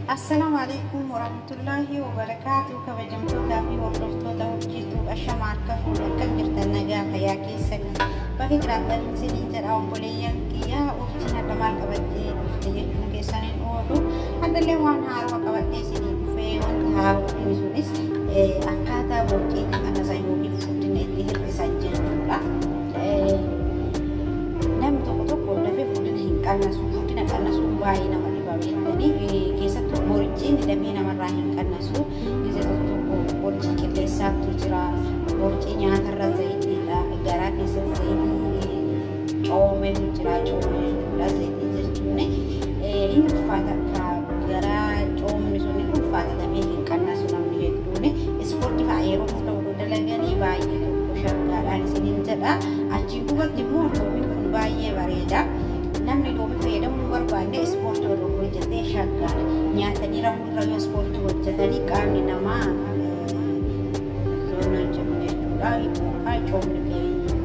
Assalaamu alaikum warahmatullaahi wabarakaatu. Kabajamtootaa fi hordoftoota hojjetuu ashama harka fuudhu, akkam jirtan? Nagaa fayyaa keessan bakka jiraattan isiniin jedha. Obboleeyyan kiyyaa, urjiin hadha maal qabattee dhufte jechuun keessaniin oolu. Hadhallee waan haarawaa qabadhee isinii dhufee. Wanta haarawaa inni sunis akkaataa borcii itti qannasan yookiin furdina itti hir'isan jechuudha. Namni tokko tokko dafee furdina hin qannasu. Furdina qannasuun baay'ee nama dhiba beektanii, keessattuu borciin dafee namarraa hin qannasu. Gizee tokko tokko borcii qilleessaatu jira, borcii nyaatarra zayitiidha, garaa keessatti zayitii coometu jira, coome jechuudha. Zayitii jechuun hin ulfaata, akka garaa coomni sun hin ulfaata, dafee hin qannasu. Namni hedduun ispoortii fa'a yeroo hunda odoo dalaganii baay'ee tokko shaggaadhaan isiniin jedha. Achiin duubatti immoo loomiin kun baay'ee bareeda. Namni loomii fayyadamuu hin barbaanne ispoortii odoo hojjetee shaggaadha. Nyaatanii rafuu irra yoo ispoortii hojjetanii qaamni namaa zoonaan jedhu jechuudha, yookaan coomni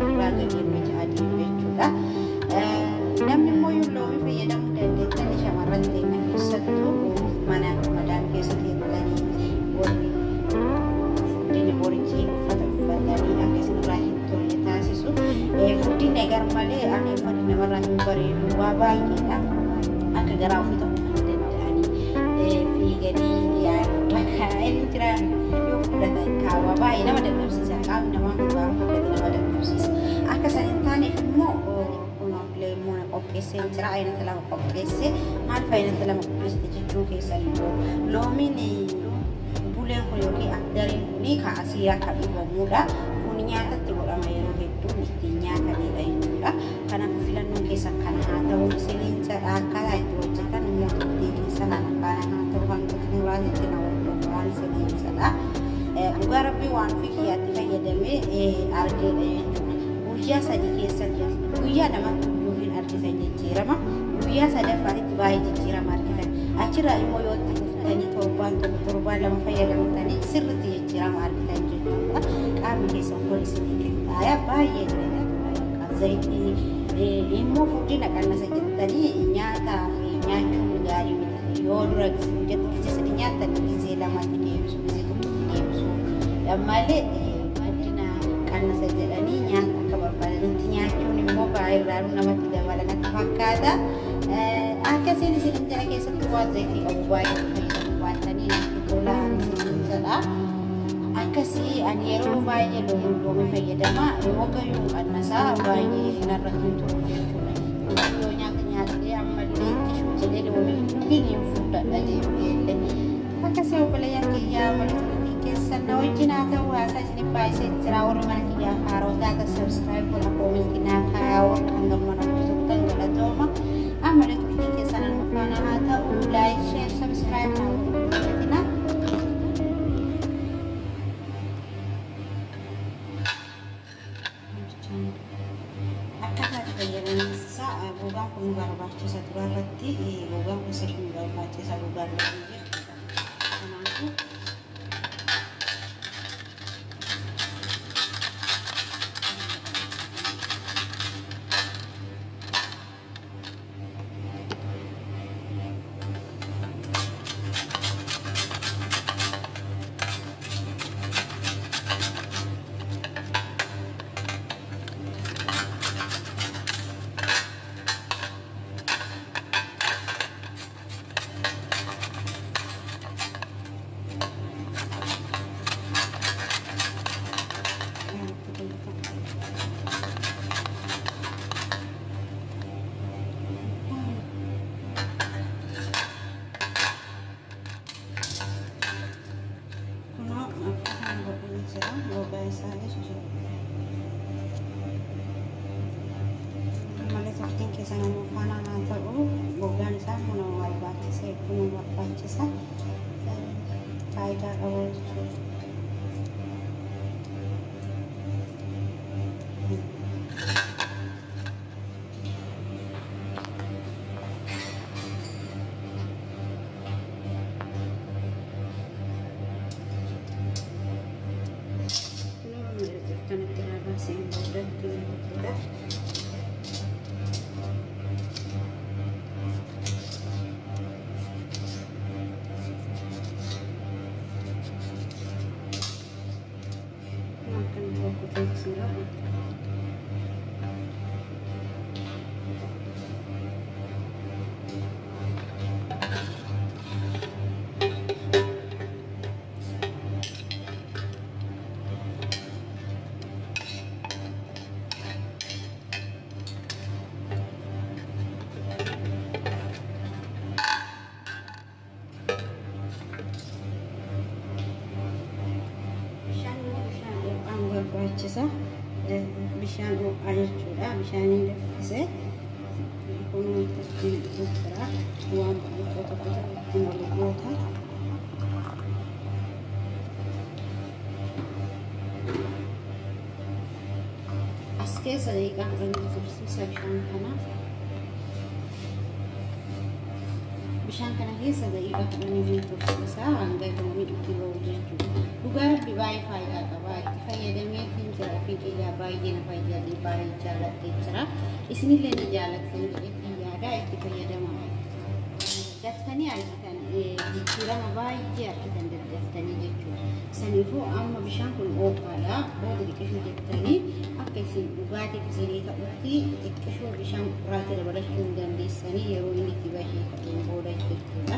irraa gadi irra adeemu jechuudha. Namni immoo yoo loomii fayyadamuu dandeettan, shamarran teenya keessattuu mana madaan keessa teettanii warri furdinni borcii uffata uffatanii akka isinirraa hin tolle taasisu. Furdinni gar malee ani uffanni namarraa hin bareedu, waa baay'eedha. Akka garaa ofii ta'uu kan danda'anii fiiganii bakka inni jira yoo fudhatan kaawwa baay'ee nama dadhabsiisa. Qaamni namaa kun gaafa furdate nama dadhabsiisa. Akka san hin taaneef immoo kunoo leemmoona qopheessee jira. Aynata lama qopheessee. Maaliif aynata lama qopheessite jechuun keessan immoo, loomiin buleen kun yookiin akdariin kun ka asiiraa kan dhugamuudha. Kun nyaatatti godhama, yeroo hedduu ittiin nyaatanidha jechuudha. Kanaaf filannoon keessan kana haa ta'u isiniin jedha. Akkaataa itti hojjetan immoo turtii keessan ana faana haa ta'u, hanga xumuraatitti na hordofaan isiniin jedha. Dhugaa rabbii waan ofii kiyyaatti fayyadamee argeedha jechuudha. Guyyaa 3 keessatti, guyyaa 2tti iyyuu hin argitan jijjiirama. Guyyaa sadaffaatitti baay'ee jijjiirama argitan. Achirraa immoo yoo itti fuftanii torbaan tokko, torbaan 2 fayyadamtanii sirriitti jijjiirama argitan jechuudha. Qaamni keessan kun isinii qixxaaya, baay'ee bareeda. Zayitii immoo furdina qannasa jettanii nyaata nyaachuun gaarii miti. Yoo dura gizee 3 nyaattan gizee 2tti deebisu, gizee 1tti deebisu. Malee furdina qannasa jedhanii nyaata akka barbaadanitti nyaachuun immoo baay'ee namatti dabala natti fakkaata. Akkasiin isin jala keessattuu waan zayitii qabu baay'ee fayyadamu baatanii natti tola isin jedha. Akkasii ani yeroo baay'ee loomii fayyadama. Waggayyuu qannasaa baay'ee narra hin turu jechuudha. Yoo nyaata nyaadhee ammallee tishuu jedhee loomii hin fudhadha deebi'eellee. Akkasii obboleeyyan kiyyaa, malee turtii keessan na wajjin haa ta'u. Haasaa isin baay'isee jira. Warri mana kiyyaa haaroo taatan subscribe godha, koomentii naa kaayaa. Warri hanga mana hojjetan galatooma. Ammallee turtii keessan anuma faana haa ta'u. Like, share, subscribe naa godhu. Akkaataa itti fayyadamiinsa gogaan kun nu barbaachisa. Dura irratti gogaan kun sirrii nu barbaachisa, gogaan loonii jechuudha. Kanaafuu Kukkutee jira. Bishaan bishaan ho'aan barbaachisa. Bishaan ho'aa jechuudha. Bishaaniin danfisee kun ittiin jira. Waan xixiqqoo tokko tokko ittiin ol goota. As keessa daqiiqaa 10 tursiisa bishaan kana. Bishaan kana keessa daqiiqaa 10 tursiisa hanga loomii itti bahu jechuudha. Dhugaa Rabbi baay'ee faayidaa qaba. Itti fayyadameetiin jira, ofii kiyyaa baay'ee na fayyadee, baay'ee jaalladhee jira. Isinillee ni jaallattan jedheetiin yaada, itti fayyadamaa. Daftanii argitan, jijjiirama baay'ee argitan daddaftanii jechuudha. Saniifuu amma bishaan kun ho'aadha. Booda xiqqishuu jettanii akka isin dhugaatiif isinii ta'utti xiqqishuu bishaan qoraatti dabalachuu hin dandeessanii yeroo inni itti bahee ka'een booda jechuudha.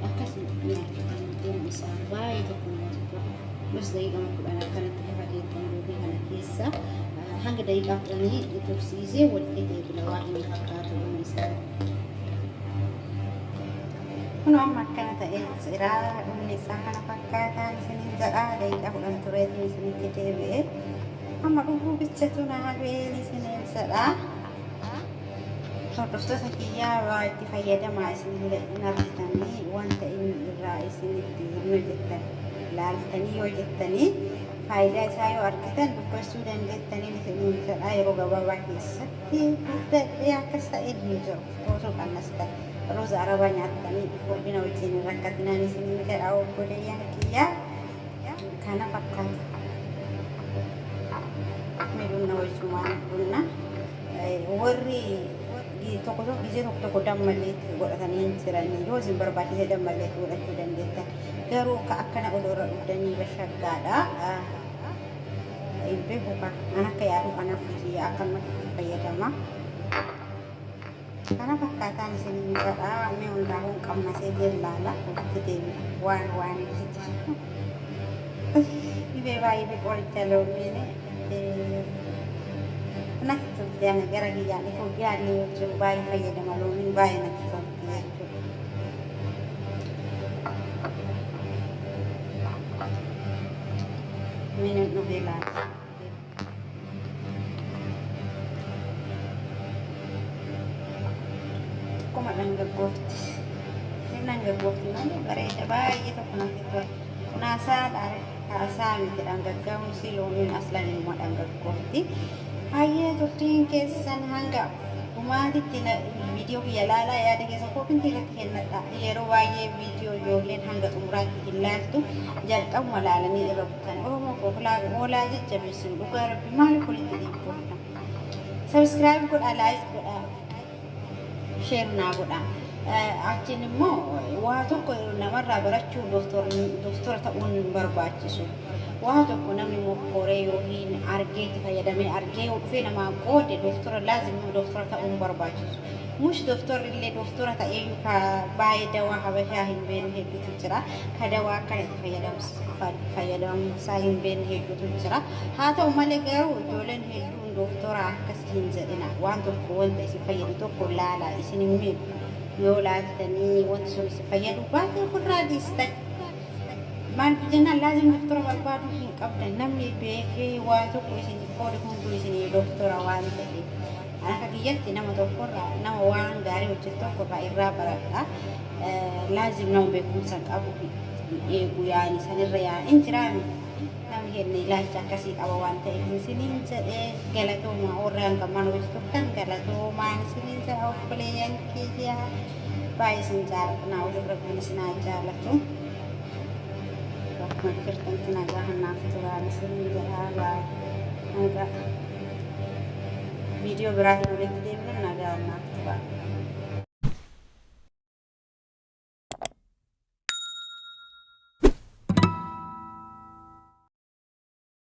Akkasuma ni argitan, dhuma isaa baay'ee tokko namatti tola. Bas daqiiqaa 10 akkanatti lafa keettan loomii kana keessa hanga daqiiqaa 10 tursiisee walitti deebina, waan inni fakkaatu dhuma isaa. Kun amma akkana ta'ee jira. Dhumni isaa kana fakkaataan isiniin jedha. Daqiiqaa 10 tureetiin isinitti deebi'e. Amma dhuguu bichatu na hafeen isiniin jedha. Hordoftoota kiyyaa, waa itti fayyadamaa, isinillee hin argitanii wanta inni irraa isinitti yoo jettan, laaltanii yoo jettanii, faayidaa isaa yoo argitan dubbachuu dandeettanii isiniin jedha. Yeroo gabaabaa keessatti furdadhee akkas ta'ee hin jiru. Osoo qannastan ruuza arabaa nyaattanii furdina wajjin hin rakkatinaan isiniin jedha, obboleeyyan kiyyaa, kana fakkaata. Midhumna wajjumaan bunna. Warri tokko tokko gisee tokko tokko dammallee itti godhatanii hin jiranii, yoo isin barbaachise dammallee itti godhachuu dandeettan. Garuu akka akkana odoorra dhugdanii irra shaggaadha. Beeku kan an akka yaadu kanaaf akkanumatti itti fayyadama. Kana fakkaataan isiniin jedha. Mee hundaafuun qammasee laala, walitti deebina waan waan itti jiru. Dhibee baay'ee qoricha loomiin natti tolti. Ani gara kiyyaan Itoophiyaa illee yoo jiru baay'ee fayyadama, loomiin baay'ee natti tolti jechuudha. Mee dhugee laala. Akkuma dhangaggoofti. Isheen dhangaggoofti malee bareeda, baay'ee tokko natti tola. Kun haasaadha. Haasaa miti, dhangaggaa'uun si loomiin aslan immoo dhangaggoofti. Baay'ee turtiin keessan hanga dhumaatitti viidiyoo kiyya laalaa, yaada keessa comment irratti kennadha. Yeroo baay'ee viidiyoo ijoolleen hanga xumuraatti hin laaltu, jalqabuma laalanii irra butan. Oromoo koo, hoolaa jajjabeessinu, dhugaa Rabbi maaliif walitti dhiibboofna? Subscribe godhaa, like godhaa, share naa godhaa. Achiin immoo waa tokko namarraa barachuu doktora ta'uun hin barbaachisu. Waa tokko namni mokkoree yookiin argee itti fayyadamee argee yoo dhufee namaa qoode, doktora laazim doktora ta'uun hin barbaachisu. Mush doktorri illee doktora ta'ee ka baay'ee dawaa habashaa hin beekne hedduutu jira. Ka dawaa akkana itti fayyadamsaa hin beekne hedduutu jira. Haa ta'u malee garuu ijoolleen hedduun doktora akkas hin jedhina. Waan tokko, wanta isin fayyadu tokko laalaa, isin hin miidhu. Yoo laaltanii wanti sun isin fayyadu baatee ofirraa dhiistan. Maaliif jennaan laazim doktora barbaaduu hin qabdan. Namni beekee waa tokko isin qoode hunduu isin doktora waan ta'eef. Akka kiyyatti nama tokkorraa, nama waan gaarii hojjetu tokkorraa irraa baradha. Laazim nama beekumsa qabu eegu yaani sanirra yaa'in jiraami. Namni kenne ilaalcha akkasii qaba waan ta'eef isiniin jedhee, galatooma. Warri hanga mana hojii turtan galatoomaan isiniin jedha, obboleeyyan kiyya. Baay'ee isin jaaladha. Naa waliin Rabbiin isin haa jaalatu. Akkuma jirtanitti nagaa hannaaf turaan isiniin jedha. Baay'ee viidiyoo biraatiin walitti deemnu, nagaa naaf turaa.